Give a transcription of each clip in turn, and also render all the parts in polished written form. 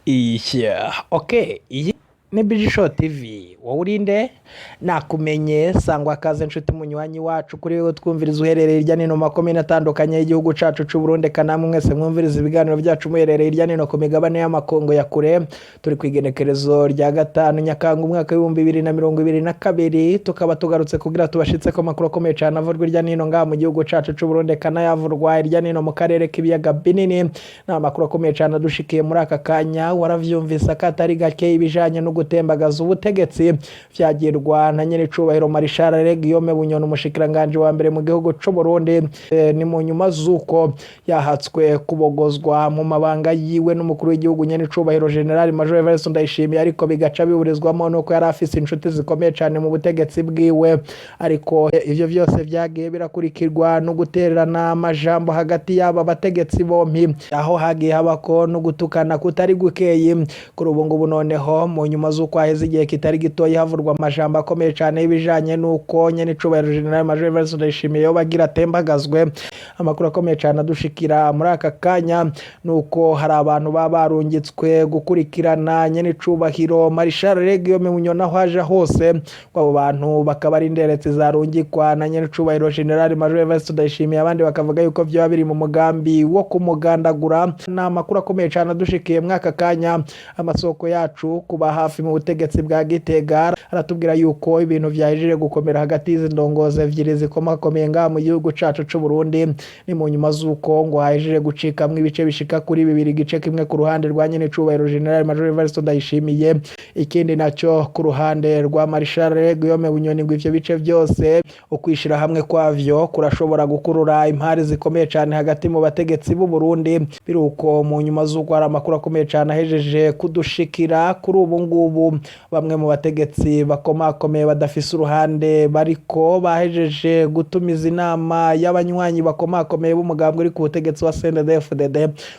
Yeah. Okay, iyi ni Bijisho TV. Wowe urinde nakumenye sangwa kaze nshuti munywanyi wacu kuri wewe twumviriza uherereye hirya no hino mu makomine atandukanye y'igihugu cacu c'u Burundi, eka namwe mwese mwumviriza ibiganiro byacu muherereye hirya no hino ku migabane y'amakongo ya kure. Turi ku igenekerezo rya 5 Nyakanga umwaka w'2022, tukaba tugarutse kugira tubashitse ko amakuru akomeye cane avurwa hirya no hino ngaha mu gihugu cacu c'u Burundi, eka n'ayavurwa hirya no hino mu karere k'ibiyaga binini. Ni amakuru akomeye cane adushikiye muri aka kanya. Waravyumvise ko atari gake ibijanye no gutembagaza ubutegetsi vyagirwa na nyenicubahiro Marshal Guillaume Bunyoni, umushikiranganje wa mbere mu gihugu c'u Burundi. Ni mu nyuma z'uko yahatswe kubogozwa mu mabanga yiwe n'umukuru w'igihugu nyenicubahiro General Major Evariste Ndayishimiye, ariko bigaca biburizwamo nuko yari afise inshuti zikomeye cane mu butegetsi bwiwe. Ariko ivyo vyose vyagiye birakurikirwa no gutererana amajambo hagati y'aba bategetsi bompi, aho hagiye habako no gutukana kutari gukeyi. Kuri ubu ngubu noneho, mu nyuma z'uko haheze igihe kitari gitoyi havurwa amajambo akomeye cane y'ibijanye n'uko nyenicubahiro General Major Evariste Ndayishimiye yoba agira atembagazwe, amakuru akomeye cane adushikira muri aka kanya nuko hari abantu baba barungitswe gukurikirana nyenicubahiro Marshal Guillaume Bunyoni aho aje hose. Abo bantu bakaba ari inderetsi zarungikwa na nyenicubahiro General Major Evariste Ndayishimiye, abandi bakavuga yuko vyoba biri mu mugambi wo kumugandagura. Ni amakuru akomeye cane adushikiye muri aka kanya. Amasoko yacu kuba hafi mu butegetsi bwa Gitega aratubwira yuko ibintu vyahejeje gukomera hagati y'izi ndongozi evyiri zikomakomeye ngaha mu gihugu cacu c'u Burundi. Ni mu nyuma z'uko ngo hahejeje gucikamwo ibice bishika kuri bibiri, igice kimwe ku ruhande rwa nyenicubahiro General Major Evariste Ndayishimiye, ikindi naco ku ruhande rwa Marshal Guillaume Bunyoni. Ngo ivyo bice vyose ukwishira hamwe kwavyo kurashobora gukurura impari zikomeye cane hagati mu bategetsi b'u Burundi. Biruko mu nyuma z'uko hari amakuru akomeye cane ahejeje kudushikira kuri ubu ngubu, bamwe mu bategetsi bakomakomeye badafise uruhande bariko bahejeje gutumiza inama y'abanywanyi bakomakomeye b'umugambwe uri ku butegetsi wa CNDD-FDD,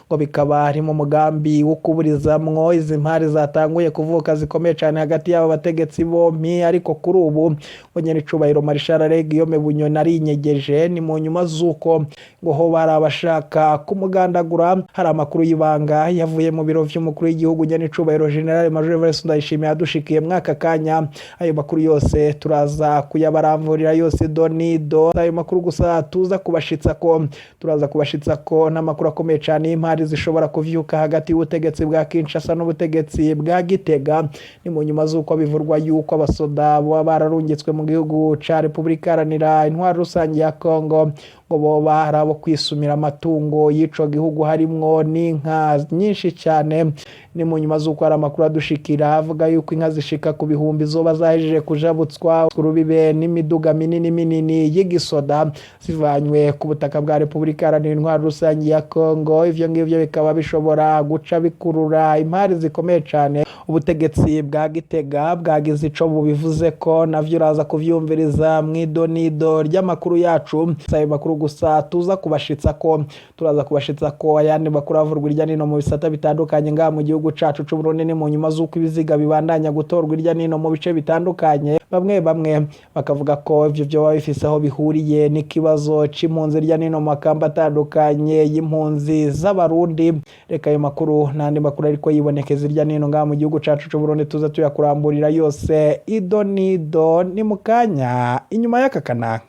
ngo bikaba ari mu mugambi wo kuburizamwo izi mpari zatanguye kuvuka zikomeye cane hagati y'aba bategetsi bompi. Ariko kuri ubu ngo nyenicubahiro Marshal Guillaume Bunyoni arinyegeje. Ni mu nyuma z'uko ngo hoba hari abashaka kumugandagura. Hari amakuru y'ibanga yavuye mu biro vy'umukuru w'igihugu nyenicubahiro General Major Evariste Ndayishimiye yadushikiye mwaka kanya. Ayo makuru yose turaza kuyabaramvurira yose donido. Ayo makuru gusa tuza kubashitsa ko turaza kubashitsa ko n'amakuru akomeye cane y'impari zishobora kuvyuka hagati y'ubutegetsi bwa Kinshasa n'ubutegetsi bwa Gitega. Ni mu nyuma z'uko bivurwa yuko abasoda boba bararungitswe mu gihugu ca Repubulika Iharanira Intwaro Rusange ya Kongo ngo boba ari abo kwisumira amatungo y'ico gihugu, harimwo n'inka nyinshi cyane. Ni mu nyuma z'uko hari amakuru adushikira avuga yuko inka zishika ku bihumbi zoba zahejeje kujabutswa urubibe n'imiduga minini minini y'igisoda zivanywe ku butaka bwa Repubulika Iharanira Intwaro Rusange ya Kongo. Ivyo ngivyo bikaba bishobora guca bikurura impari zikomeye cane. Ubutegetsi bwa Gitega bwagize ico bubivuze ko navyo uraza kuvyumviriza mw'idonido ry'amakuru yacu. Si ayo makuru gusa tuza kubashitsa ko, turaza kubashitsa ko ayandi makuru avurwa hirya no hino mu bisata bitandukanye ngaha mu gihugu cacu c'u Burundi. Ni mu nyuma z'uko ibiziga bibandanya gutorwa hirya no hino mu bice bitandukanye, bamwe bamwe bakavuga ko ivyo vyoba bifise aho bihuriye n'ikibazo c'impunzi hirya no hino mu makamba atandukanye y'impunzi z'Abarundi. Reka ayo makuru n'andi makuru ariko yibonekeza hirya no hino ngaha mu gihugu cacu c'u Burundi tuza tuyakuramburira yose idonido. Ni mu kanya inyuma y'aka kanaka.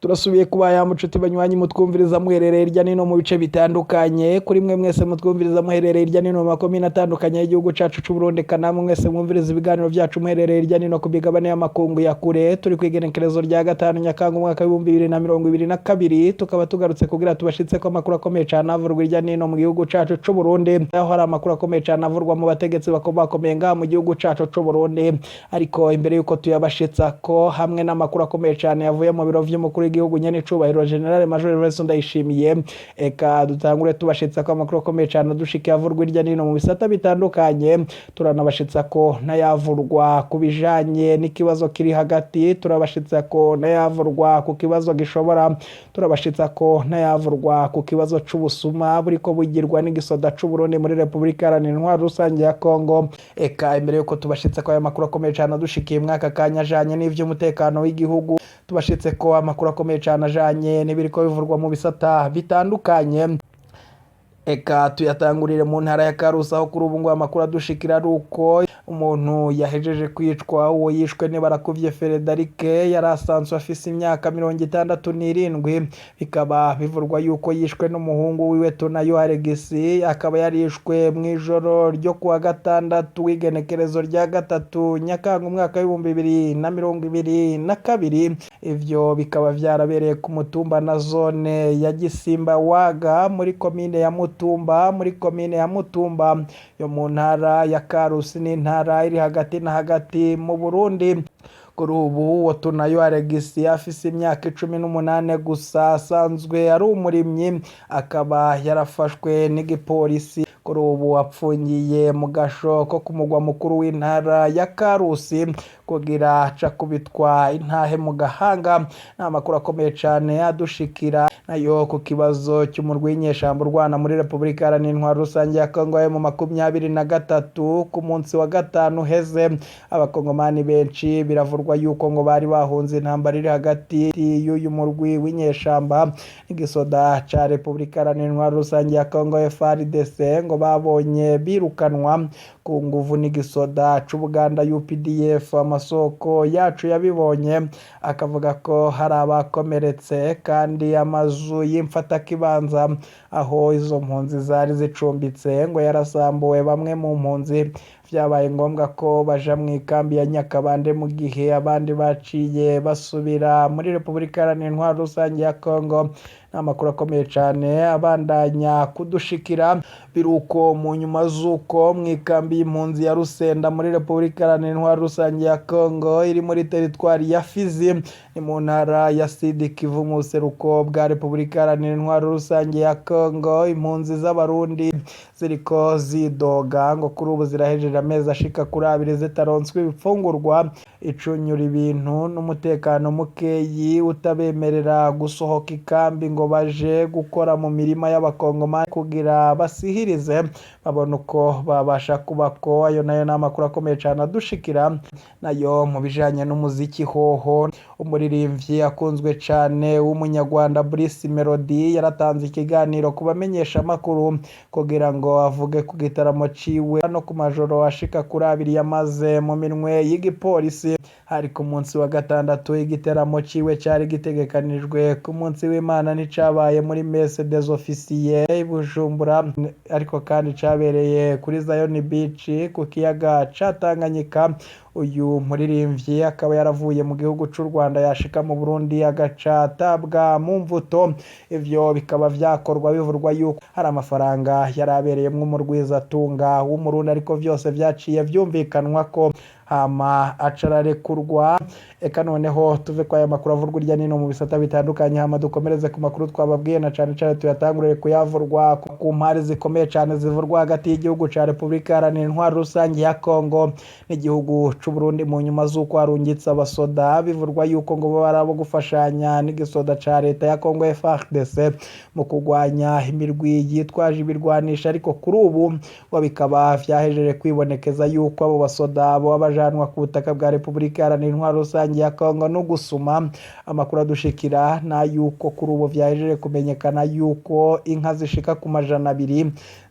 Turasubiye kuba ya mucuti banywanyi mutwumviriza muherereye hirya no hino mu bice bitandukanye. Kuri mwe mwese mutwumviriza muherereye hirya no hino mu makomine atandukanye y'igihugu cacu c'u Burundi, kanamwe mwese mwumviriza ibiganiro vyacu muherereye hirya no hino ku migabane y'amakungu ya kure. Turi ku igenekerezo rya 5 Nyakanga umwaka w'2022, tukaba tugarutse kugira tubashitse ko amakuru akomeye cane avurwa hirya no hino mu gihugu cacu c'u Burundi, aho hari amakuru akomeye cane avurwa mu bategetsi bakomakomeye ngaha mu gihugu cacu c'u Burundi. Ariko imbere yuko tuyabashitsa ko hamwe n'amakuru akomeye cane yavuye mu biro vy'umukuru w'igihugu nyenicubahiro General Major Evariste Ndayishimiye, eka dutangure tubashitsa ko amakuru akomeye cane adushikiye avurwa hirya no hino mu bisata bitandukanye. Turanabashitsa ko n'ayavurwa ku bijanye n'ikibazo kiri hagati, turabashitsa ko n'ayavurwa ku kibazo gishobora, turabashitsa ko n'ayavurwa ku kibazo c'ubusuma buriko bugirwa n'igisoda c'u Burundi muri Repubulika Iharanira Intwaro Rusange ya Kongo. Eka imbere yuko tubashitsa ko ayo makuru akomeye cane adushikiye mwaka kanya ajanye n'ivy'umutekano w'igihugu, Tubashitse ko amakuru akomeye cane ajanye n'ibiriko bivurwa mu bisata bitandukanye. Eka tuyatangurire mu ntara ya Karusi, aho kuri ubu ngubu amakuru adushikira ari uko umuntu yahejeje kwicwa. Uwo yishwe ni Barakuvye Frederic, yari asanzwe afise imyaka 67. Bikaba bivurwa yuko yishwe n'umuhungu wiwe Tunayo Alegisi, akaba yarishwe mw'ijoro ryo kuwa gatandatu w'igenekerezo rya 3 Nyakanga umwaka w'2022. Ivyo bikaba vyarabereye ku mutumba na zone ya Gisimba Waga muri komine ya Mutumba, muri komine ya Mutumba yo mu ntara ya Karusi, n'intara iri hagati na hagati mu Burundi. Kuri ubu uwo Tunayo Alegisi afise imyaka 18 gusa, asanzwe ari umurimyi, akaba yarafashwe n'igipolisi. Kuri ubu apfungiye mu gasho ko ku mugwa mukuru w'intara ya Karusi kugira aca kubitwa intahe mu gahanga. Ni amakuru akomeye cane adushikira nayo ku kibazo cy'umurwi w'inyeshamba urwana muri Repubulika Iharanira Intwaro Rusange ya Kongo mu 23. Ku munsi wa gatanu uheze, abakongomani benshi biravurwa yuko ngo bari bahunze intambara iri hagati y'uyu murwi w'inyeshamba n'igisoda ca Repubulika Iharanira Intwaro Rusange ya Kongo FARDC, ngo babonye birukanwa ku nguvu n'igisoda c'Ubuganda UPDF. Amasoko yacu yabibonye akavuga ko hari abakomeretse, kandi amazu y'imfatakibanza aho izo mpunzi zari zicumbitse ngo yarasambuwe. Bamwe mu mpunzi vyabaye ngombwa ko baja mu ikambi ya Nyakabande, mu gihe abandi baciye basubira muri Repubulika Iharanira Intwaro Rusange ya Kongo. Ni amakuru akomeye cane abandanya kudushikira. Biruko mu nyuma z'uko mu ikambi y'impunzi ya Rusenda muri Repubulika Iharanira Intwaro Rusange ya Kongo iri muri teritwari ya Fizi, ni mu ntara ya Sud Kivu mu buseruko bwa Repubulika Iharanira Intwaro Rusange ya Kongo, impunzi z'Abarundi ziriko zidoga ngo kuri ubu zirahejeje amezi ashika kuri 2 zitaronswa ibifungurwa, icunyura ibintu n'umutekano mukeyi utabemerera gusohoka ikambi ngo baje gukora mu mirima y'abakongomani kugira basihirize babone uko babasha kubako. Ayo nayo ni amakuru akomeye cane adushikira. Nayo mu bijanye n'umuziki hoho, umuririmbyi akunzwe cane w'umunyarwanda Bruce Melody yaratanze ikiganiro ku bamenyeshamakuru kugira ngo avuge ku gitaramo ciwe no ku majoro ashika kuri 2 yamaze mu minwe y'igipolisi. Hari ku munsi wa gatandatu, igiteramo ciwe cari gitegekanijwe ku munsi w'Imana nticabaye muri Messe des Officiers i Bujumbura, ariko kandi cabereye kuri Zion Beach ku kiyaga ca Tanganyika. Uyu muririmbyi akaba yaravuye mu gihugu c'u Rwanda yashika mu Burundi agaca atabwa mu mvuto. Ivyo bikaba vyakorwa bivurwa yuko hari amafaranga yari abereyemwo umurwizatunga w'Umurundi, ariko vyose vyaciye vyumvikanwa ko hama aca ararekurwa. Eka noneho tuve kwa aya makuru avurwa irya nino mu bisata bitandukanye, hama dukomereze ku makuru twababwiye, na cane cane tuyatangurire kuyavurwa ku mpari zikomeye cane zivurwa hagati y'igihugu ca Repubulika Iharanira Intwaro Rusange ya Kongo n'igihugu c'u Burundi, mu nyuma z'uko harungitse abasoda bivurwa yuko ngo bo ari abo gufashanya n'igisoda ca leta ya Kongo FARDC mu kurwanya imirwi yitwaje ibirwanisha. Ariko kuri ubu ngo bikaba vyahejeje kwibonekeza yuko abo basoda boba bajanwa ku butaka bwa Repubulika Iharanira Intwaro Rusange ya Kongo no gusuma. Amakuru adushikira na yuko kuri ubu vyahejeje kumenyekana yuko inka zishika ku 200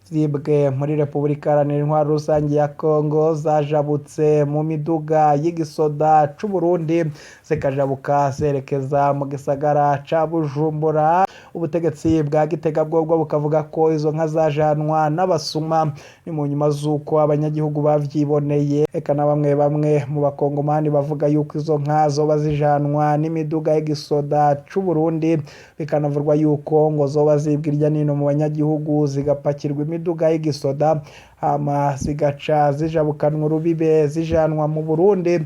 zibwe muri Repubulika Iharanira Intwaro Rusange ya Kongo zajabutse mu miduga y'igisoda c'u Burundi, zikajabuka zerekeza mu gisagara ca Bujumbura. Ubutegetsi bwa Gitega bwobwo bukavuga ko izo nka zajanwa n'abasuma. Ni mu nyuma z'uko abanyagihugu bavyiboneye, eka na bamwe bamwe mu bakongomani bavuga yuko izo nka zoba zijanwa n'imiduga y'igisoda c'u Burundi, bikanavurwa yuko ngo zoba zibwa irya nino mu banyagihugu zigapakirwa imiduga y'igisoda, hama zigaca zijabukanwa urubibe zijanwa mu Burundi,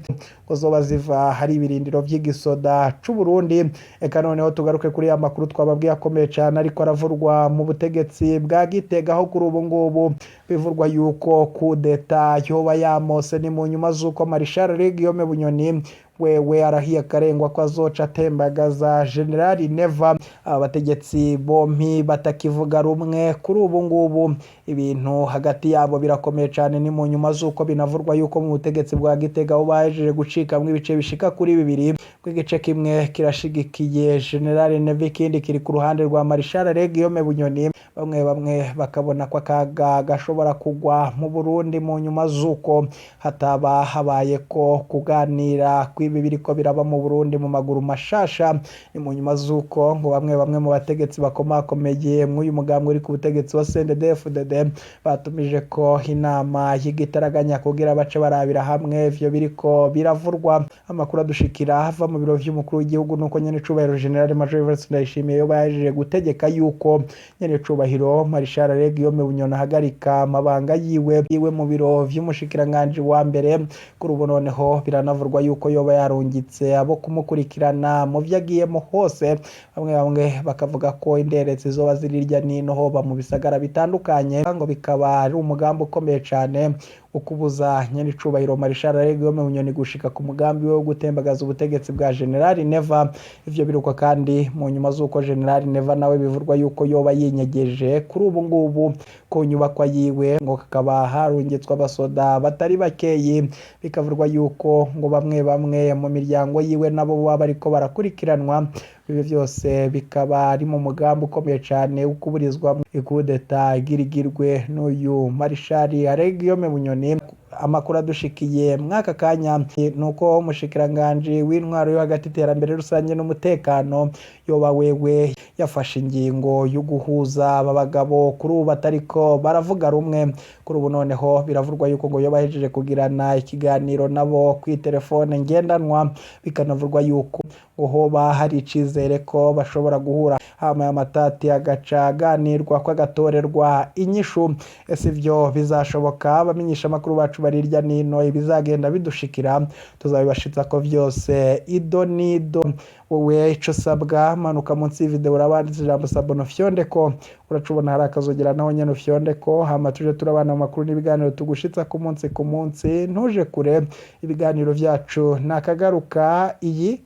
ngo zoba ziva hari ibirindiro vy'igisoda c'u Burundi. Eka noneho tugaruke kuri ya makuru twababwiye akomeye cane ariko aravurwa mu butegetsi bwa Gitega, aho kuri ubu ngubu bivurwa yuko kudeta yoba yamose. Ni mu nyuma z'uko Marshal Guillaume Bunyoni wewe arahiye akarengwa ko azoca atembagaza General Neva. Abategetsi bompi batakivuga rumwe kuri ubu ngubu, ibintu hagati yabo birakomeye cane. Ni mu nyuma z'uko binavurwa yuko mu butegetsi bwa Gitega aho bahejeje gucikamwo ibice bishika kuri bibiri, igice kimwe kirashigikiye General Neva, ikindi kiri ku ruhande rwa Marshal Guillaume Bunyoni. Bamwe bamwe bakabona ko akaga gashobora kugwa mu Burundi mu nyuma z'uko hataba habaye ko kuganira kw'ibi biriko biraba mu Burundi mu maguru mashasha. Ni mu nyuma z'uko ngo bamwe bamwe mu bategetsi bakomakomeye mw'uyu mugambwe uri ku butegetsi wa CNDD-FDD batumije ko inama y'igitaraganya kugira bace barabira hamwe ivyo biriko biravurwa. Amakuru adushikira ava mu biro vy'umukuru w'igihugu nuko nyene cubahiro General Major Evariste Ndayishimiye yoba yahejeje gutegeka yuko nyene cubahiro Marshal Guillaume Bunyoni ahagarika amabanga yiwe mu biro vy'umushikiranganji wa mbere. Kuri ubu noneho biranavurwa yuko yoba yarungitse abo kumukurikirana mu vyo agiyemo hose. Bamwe bamwe bakavuga ko inderetse zoba ziri hirya nino, hoba mu bisagara bitandukanye, ngo bikaba ari umugambi ukomeye cane wo kubuza nyenicubahiro Marshal Guillaume Bunyoni gushika ku mugambi we wo gutembagaza ubutegetsi bwa General Neva. Ivyo birukwa kandi mu nyuma z'uko General Neva nawe bivurwa yuko yoba yinyegeje kuri ubu ngubu ku nyubakwa yiwe, ngo kakaba harungitswe abasoda batari bakeyi. Bikavurwa yuko ngo bamwe bamwe mu miryango yiwe nabo baba bariko barakurikiranwa. Ibi byose bikaba ari mu mugambi ukomeye cane wo kuburizwamwo ikudeta igirigirwe n'uyu Marshal Guillaume Bunyoni. Amakuru adushikiye mwaka kanya nuko umushikiranganji w'intwaro yo hagati, iterambere rusange n'umutekano yoba wewe yafashe ingingo yo guhuza aba bagabo kuri ubu batariko baravuga rumwe. Kuri ubu noneho biravurwa yuko ngo yoba ahejeje kugirana ikiganiro nabo kuri telefone ngendanwa, bikanavurwa yuko ngo hoba hari icizere ko bashobora guhura hama amatati agaca aganirwa ko agatorerwa inyishu. Ese ivyo bizashoboka? Abamenyesha amakuru bacu bari hirya nino, ibizagenda bidushikira tuzabibashitsa ko vyose ido nido. Wowe ico usabwa, manuka munsi y'ivideo, urabanditse ijambo s'abonner, ufyonde ko uracubona hari akazogera, naho nyene ufyonde ko, hama tuje turabana mu makuru n'ibiganiro tugushitsa ku munsi ku munsi. Ntuje kure, ibiganiro vyacu nakagaruka. Iyi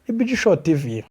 ni BG Show TV.